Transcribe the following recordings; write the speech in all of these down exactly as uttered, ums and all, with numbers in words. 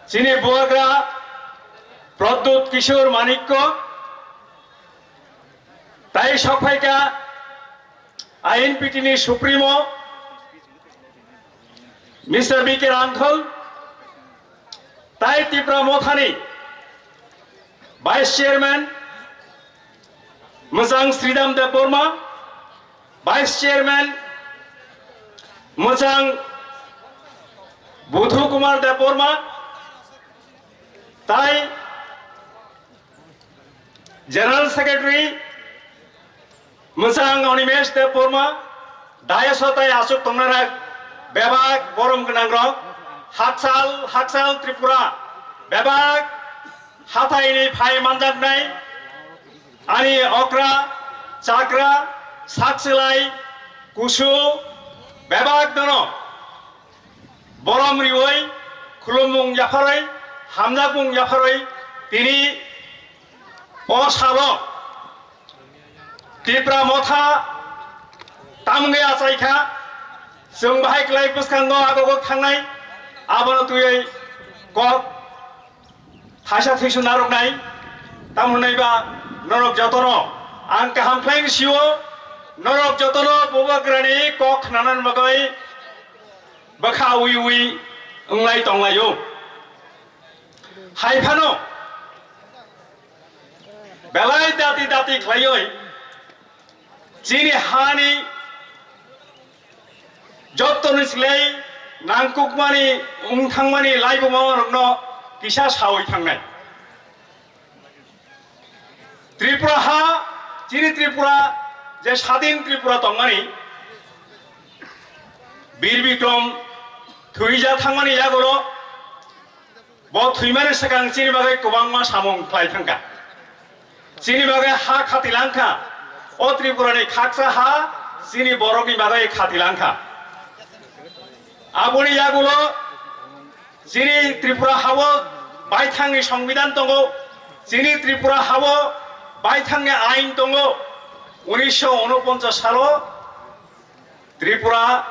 Chini bubagra Pradyut Kishore Manikya, tai sokphaikha I N P T ni Supremo Mister B K Rangkhal, tai Tipra Mothani Vice Chairman Mwchang Sridham Debbarma, Vice Chairman Mwchang Budhu Kumar Debbarma, tai General Secretary Mwchang Animesh Debbarma, dayas o tai achuk tongnai bebak borom gwnang rok, hakchal hakchal Tripura, bebak hathai ni phai manjaknai, ani okra, chakra, sakchwlai, kusu, bebak dono borom riwi, khulumung yapharwi, hamjakmung yapharwi, tini o salo Tipra Motha tamungwi achaikha, chwng bahai klai bwskango agogok thangnai, abono twiwi kok thaisa thwisu narwknai, tamo hwnwi ba norok jotono ang kaham khlai sio, norok jotono bubagrani kok khnanani bagwi bwkha ui ui wnglai tonglaio. Hai phano belai dati dati khlaiwi chini hani jottoni slai nangkukmani wng thangmani laibuma rokno kisa sawi thangnai. Tripura ha, chini Tripura, je sadin Tripura tongmani, Bir Bikrom thwija thangmani yagulo bo thwimani swkang chini bagwi kwbangma samung khlai thangkha. Chini bagwi ha khati langkha. O Tripura ni khaksa ha chini borok ni bagwi khati langkha. Aboni yagulo chini Tripura hao baithangni songbidan tongo. Chini Tripura hao baithangni ain tongo. Unisho unoponchas salo Tripura,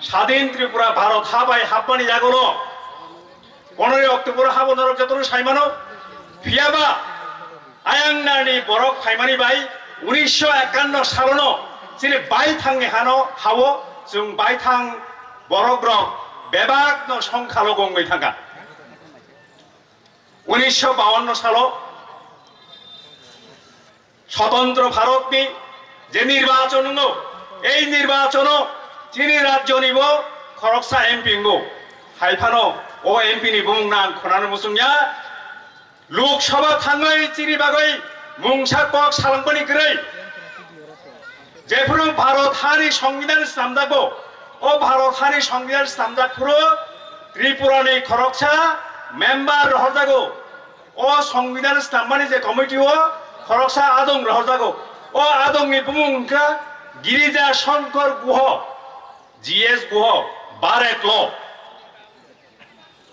sadin Tripura Bharat ha bai hapmani yagulo poneroy October habo norok jotono saimano. Phiyaba ayang nani borok phaimani bai unisho ekanno salono chini baithangni hano hao chwng baithang borok rok bebakno songkhalo gongwi thangkha. Unisho bawanno salo Swatantro Bharatni je nirbachon wngo, ei nirbachono chini rajyonibo khoroksa M P wngo. Hai phano o M P ni bumung no ang khonano muchungya. Lok Sabha thangwi chini bagwi mungsa kok salangmani kwrwi. Jephuru Bharat hani Songbidan snamjago, o Bharat hani Songbidan snamjak phuru Tripura ni khoroksa member rohorjago. O Songbidan snammani je committee o khoroksa adong rohorjago. O adongni bumung wngkha Girija Shankar Guha, G S Guha, Bareklo.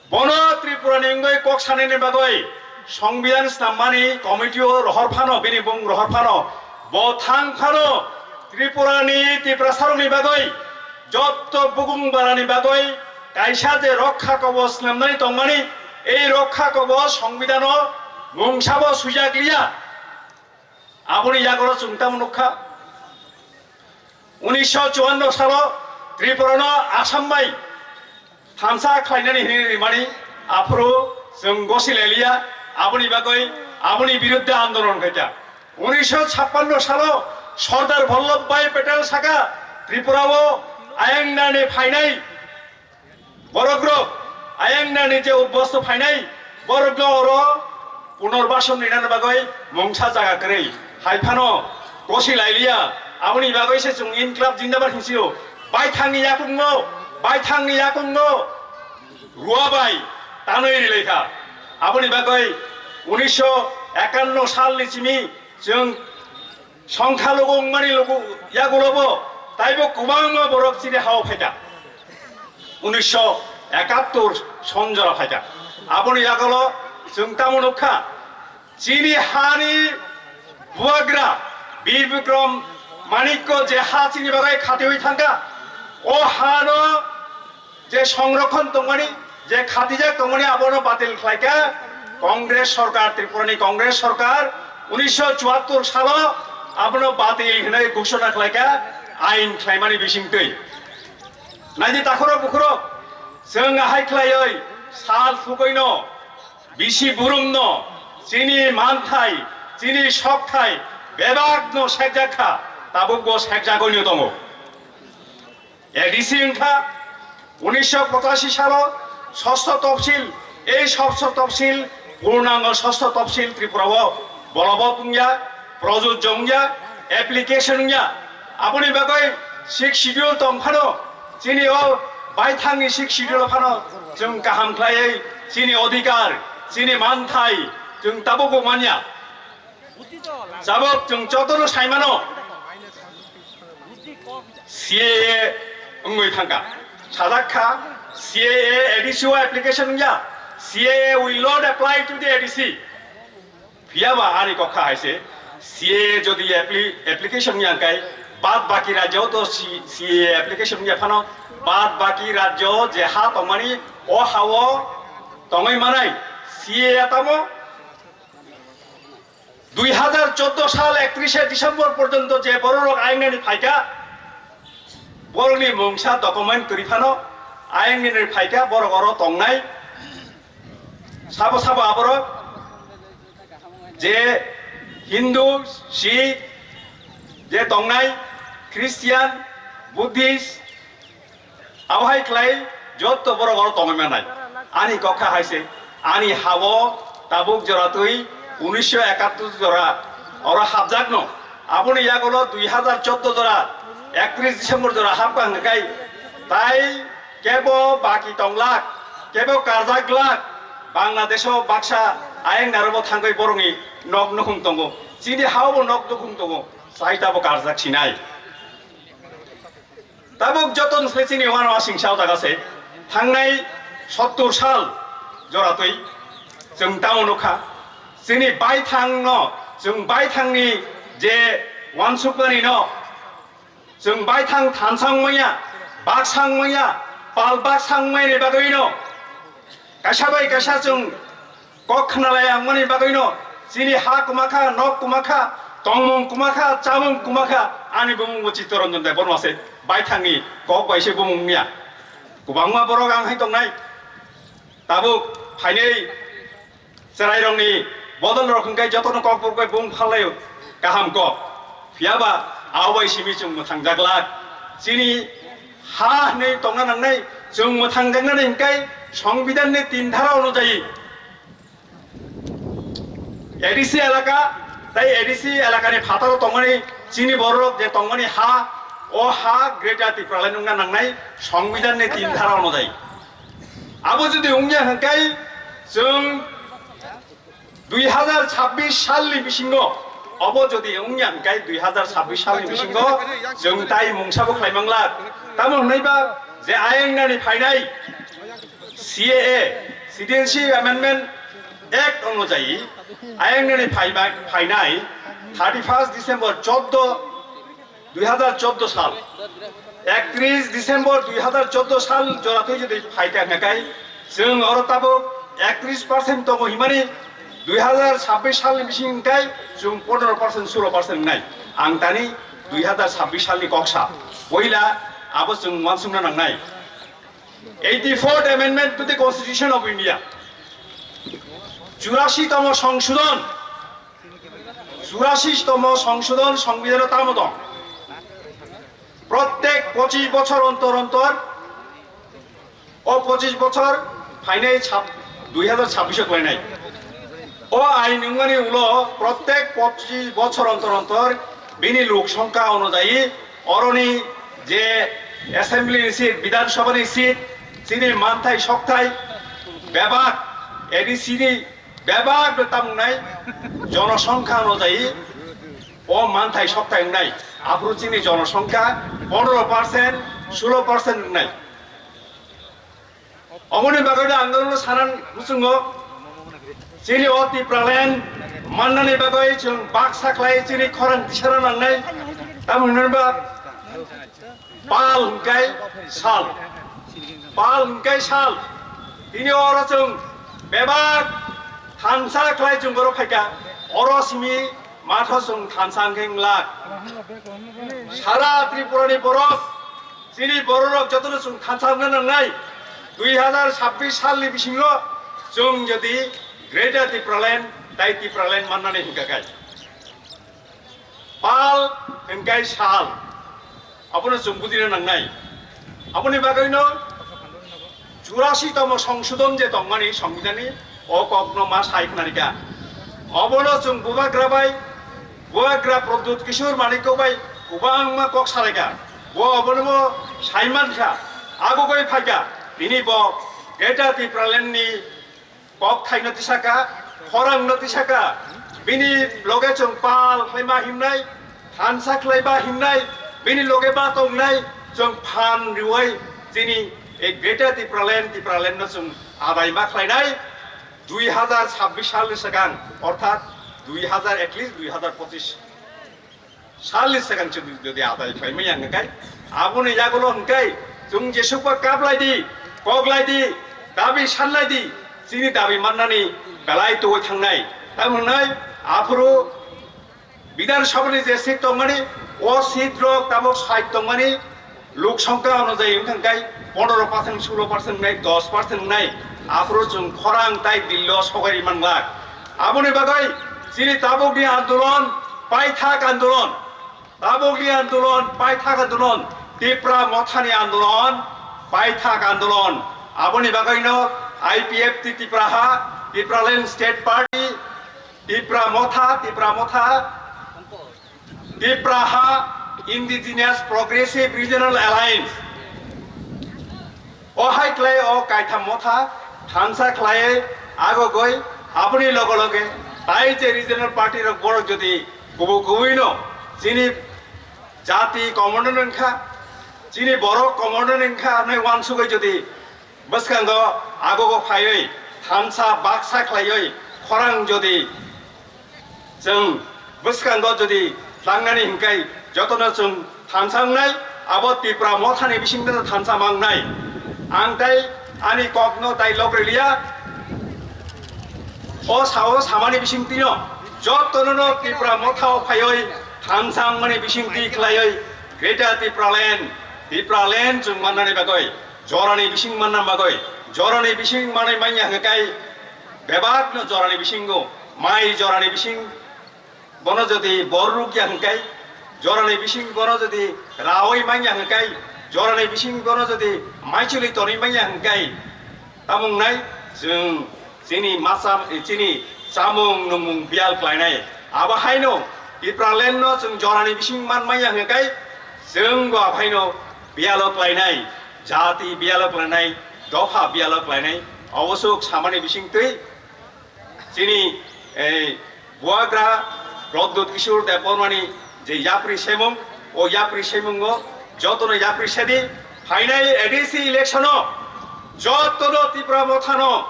Bono Tripura ni wngwi kok sanani bagwi Songbidan snammani committee o rohor phano, bini bung rohor phano, bo thang phano Tripura ni Tiprasarok ni bagwi, jotto bukung bara ni bagwi kaisa je rokha kobos snamnani tongmani, ei rokha kobos Songbidan o mungsabo swijak liya. Aboni yagulo chwng tamo nukha, unisho chuanno salo Tripura no Assam bai thamsa khlainani hinwi rimani, aphuru chwng gosi lailiya, aboni bagwi aboni biruddhe andolon khaikha. Unisho chhappanno salo Sardar Vallabh Bhai Patel saka Tripura o ayang nani phainai. Borok rok ayang nani je ubosto phainai, borok no oro punorbason rinani bagwi mungsa jaga kwrwi. Hai phano kosi lailiya, aboni bagwi se chwng Inklab Jindabad hinsio. Baithangni yakungo, baithangni yakungo rua bai tanwi rilaikha. Aboni bagwi unisho ekanno salni simi chwng songkha lugu wngmani lugu yagulobo taibo kwbangma borok chini hao phaikha. Unisho ekattor sonjora phaikha. Aboni yagulo chwng tamo nukha, chini hani bubagra Bir Bikrom Manikko je ha chini bagwi khatiwi thangkha, o hano je songrokhon tongmani, Je khatijak tongmani abono batil khlaikha Congress sorkar, Tripurani Congress sorkar unisho chuattor salo abono batil hinwi ghoshona khlaikha ain khlaimani bisingtwi. Naidi takhurok bukhurok, chwng ahai khlaiwi sal sukoino, bisi burumno, chini manthai, chini sokthai bebakno sekjak kha, tabukbo sekjagoino tongo. A D C wngkha unisho pochashi salo sosto topsil, ei sosto topsil, purnango sosto topsil Tripura o bolobot wngya, projujjo wngya, application wngya. Aboni bagwi six schedule tong phano, chini o baithangni six schedule phano chwng kaham khlaiwi chini odhikar, chini manthai chwng tabukbo manya. Jabok chwng jotono saimano C A A wngwi thangkha. Sajak kha C A A A D C o application wngya. C A A will not apply to the A D C. Phiyaba ani kokha hai se C A A jodi appli-, application wngya hwnkhe bad baki rajyo to C-, C A A application wngya phano bad baki rajyo je ha tongmani o ha-o tongwi manai C A A tamo Dui hazar chordo sal ektrishe December porjonto je bororok ayang nani phaikha, borokni mungsa document kwrwi phano ayang nani phaikha, borok oro tongnai. Sabo sabo aborok je Hindu, Sikh, je tongnai, Christian, Buddhist, Abo hai khlai jotto borok oro tongwi manai. Ani kokha hai se, ani ha-o tabuk jora twi unisho ekattor jora oro hapjakno. Aboni yagulo dui hazar chordo jora, ektris December jora hapkha hwnkhe tai kebo baki tonglak, kebo karjak glak. Bangladesh-o baksa ayang narobo thangwi borokni nok nukhung tongo. Chini ha-o bo nok nukhung tongo. Chai tabo karjak sinai. Tabuk joto ni sai chini uanama singsa o jaga se thangnai sottur sal jora twi chwng tamo nukha. Chini baithang no, chwng baithang ni je uansukmani no, chwng baithang thansang manya, baksang manya, pal baksang manya ni bagwi no, kaisa bai kaisa chwng kok khna lai ang mani bagwi no chini ha kwma kha, nok kwma kha, tongmung kwma kha, chamung kwma kha, ani bumung bo Chittaranjan Debbarma se baithang ni kok bai se bumung wngya. Kwbangma borok ang hai tongnai, tabuk phainai chwrai rok ni bodol rok hwnkhe joto no kok burbai bung phalai kaham kok. Phiyaba abo bai simi chwng mwthang jaglak. Chini ha hwnwi tongna nangnai, chwng mwthang jaknani hwnkhe Songbidan ni tin dhara onujayi A D C elaka, tai A D C elaka ni phataro tongmani chini borok je tongmani ha, o ha Greater Tipraland wngna nangnai Songbidan ni tin dhara onujayi. Abo jodi wngya hwnkhe chwng dui hazar chabbish salni bisingo, obo jodi wngya hwnkhe dui hazar chabbish salni bisingo chwng tai mungsa bo khlai manglak. Tamo hwnwi ba je ayang nani phainai C A A, Citizenship Amendment Act onujayi ayang nani phaiba-, phainai thirty first December chordo dui hazar chordo sal, ektris December dui hazar chordo sal jora twi jodi phaikha hwnkhe chwng oro tabuk ektris percent tongo himani dui hazar chabbish salni bising hwnkhe chwng pondro percent, sulo percent wngnai. Ang tani dui hazar chabbish salni kok sa. Poila abo chwng uansukna nangnai. Eighty-fourth Amendment to the Constitution of India, churasi tomo songsodon, churasi tomo songsodon songbidano tamo tong? Prottek pochish bochor ontor ontor, o pochish bochor phainai sab-, dui hazar chabbish o khlainai. O ain wngmani ulo prottek pochish bochor ontor ontor bini lok songkha onujayi oroni je assembly ni seat, Bidhan Sabha ni seat, chini manthai sokthai bebak A D C ni bebak bo tamo wngnai jonosongkha onujayi o manthai sokthai wngnai. Aphuru chini jonosongkha pondro percent, sulo percent wngnai. Oboni bagwi no ang norokno sana muchungo, chini o Tipraland mannani bagwi chwng baksa khlai chini khorang tisana nangnai. Tamo hwnwi ba pal hwnkhe sal, pal hwnkhe sal, Tini oro chwng bebak thansa khlai chwng borok phaikha, oro simi matho chwng thansa wngkhe wng lak. Sara Tripura ni borok, chini bororok jotono chwng thansa wngna nangnai. Dui hazar sabbish salni bisingo chwng jodi Greater Tipraland tai Tipraland mannani hwnkha khe. Pal hwnkhe sal. Abono chwng bujina nangnai. Aboni bagwino churasi tomo songsodon je tongmani Songbidanni, o kokno ma sai khwnarikha. Obono chwng Bubagra bai, Bubagra Pradyut Kishore Manikya bai kwbangma kok salaikha. Bo obono bo saimankha, agugwi phaikha. Tini bo Greater Tipraland ni Kok thaino tisaka, khorang no tisaka, bini loge chwng pal khlaima himnai, thansa khlaiba himnai, bini loge ba tongnai, chwng phan riwi chini ei Greater Tipraland, Tipraland no chwng adai ma khlainai, dui hazar sabbish salni swkang, orthat dui hazar, at least dui hazar pochish. Salni swkang chwng jodi adai khlaimaya hwnkhe, aboni yagulo hwnkhe chwng jesukba kaplai di, koklai di, dabi sanlai di, chini dabi mannani belai tuwi thangnai. Tamo hwnwi aphuru Bidhan Sabhani je seat tongmani, o seat rok tabuk sait tongmani, Lok songkha onujai wngkha khe pondro percent, sulo percent wngnai, dos percent wngnai, aphuru chwng khorang tai Dillo sogari manglak. Aboni bagwi chini tabukni andolon, paithak andolon, tabukni andolon, paithak andolon, Tipra Mothani andolon, paithak andolon. Aboni bagwino I P F T Tipraha, Tipraland State Party, Tipra Motha, Tipra Motha, Tipraha Indigenous Progressive Regional Alliance. O hai khlai o kaitham motha thansa khlai agogoi aboni loge loge tai je regional party rok borok jodi kubu kubuino chini jati commander wngkha, chini borok commander wngkha hwnwi uansugwi jodi bwskango agogo phaiwi thansa baksa khlaiwi khorang jodi chwng bwskango jodi tlangnani hwnkhe jotono chwng thansa wngnai, abo Tipra Mothani bisingtwi thansa mangnai. Ang tai ani kokno tai lok riliya, o sao samani bisingtwino jotono Tipra Mothao phaiwi thansa wngmani bisingtwi khlaiwi Greater Tipraland, Tipraland chwng mannani bagwi. Jorani bising manna bagwi, jorani bising manwi manya hwnkhe kai bebakno jorani bisingo, mai jorani bising bono jodi bor rukya hwnkhe, jorani bising bono jodi rawi manya hwnkhe, jorani bising bono jodi maichwlwi tonwi manya hwnkhe, tamo wngnai chwng chini masa, chini chamung nungmung biyal khlainai. Abo haino Tipraland no chwng jorani bising man manya hwnkhe kai, chwng bo ahaino biyalo khlainai, jati biyalo khlainai, dopha biyalo khlainai, obosuk samani bising twi chini, eh, Bubagra Pradyut Kishore Debbarmani je yapri semung, o yapri semungo jotono yapri sedi, phainai A D C election o jotono Tipra Mothano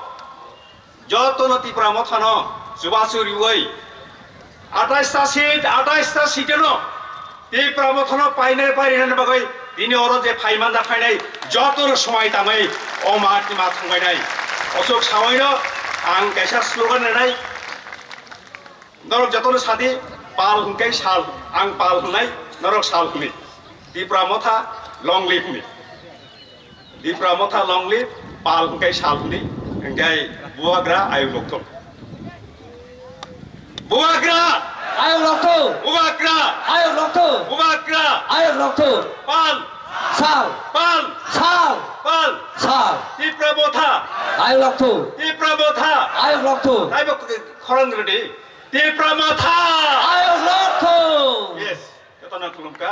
Jotono Tipra Mothano chubachu riwi atais ta seat, atais ta seat no Tipra Mothano painai painani bagwi tini oro je phaimanda phainai jotono swmai tangwi o mat ni ma thangbainai. Osok sawaino ang kaisa slogan rinai. Norok jotono sadi, pal hwnkhe sal, ang pal hwnai, norok sal hwnwi. Tipra Motha long live hwnwi. Tipra Motha long live, pal hwnkhe sal hwnwi, hwnkhe Bubagra ayuk rok thung. Bubagra! Ayuk rok thung! Bubagra! Ayuk rok thung! Bubagra! Ayuk rok thung! Pal! Sal! Pal! Sal! Pal! Sal! Tipra Motha! Ayuk rok thung! Tipra Motha! Ayuk rok thung! Taibo khorang rwdi. Tipra Motha! Ayuk rok thung! Yes. Jotono khulumkha.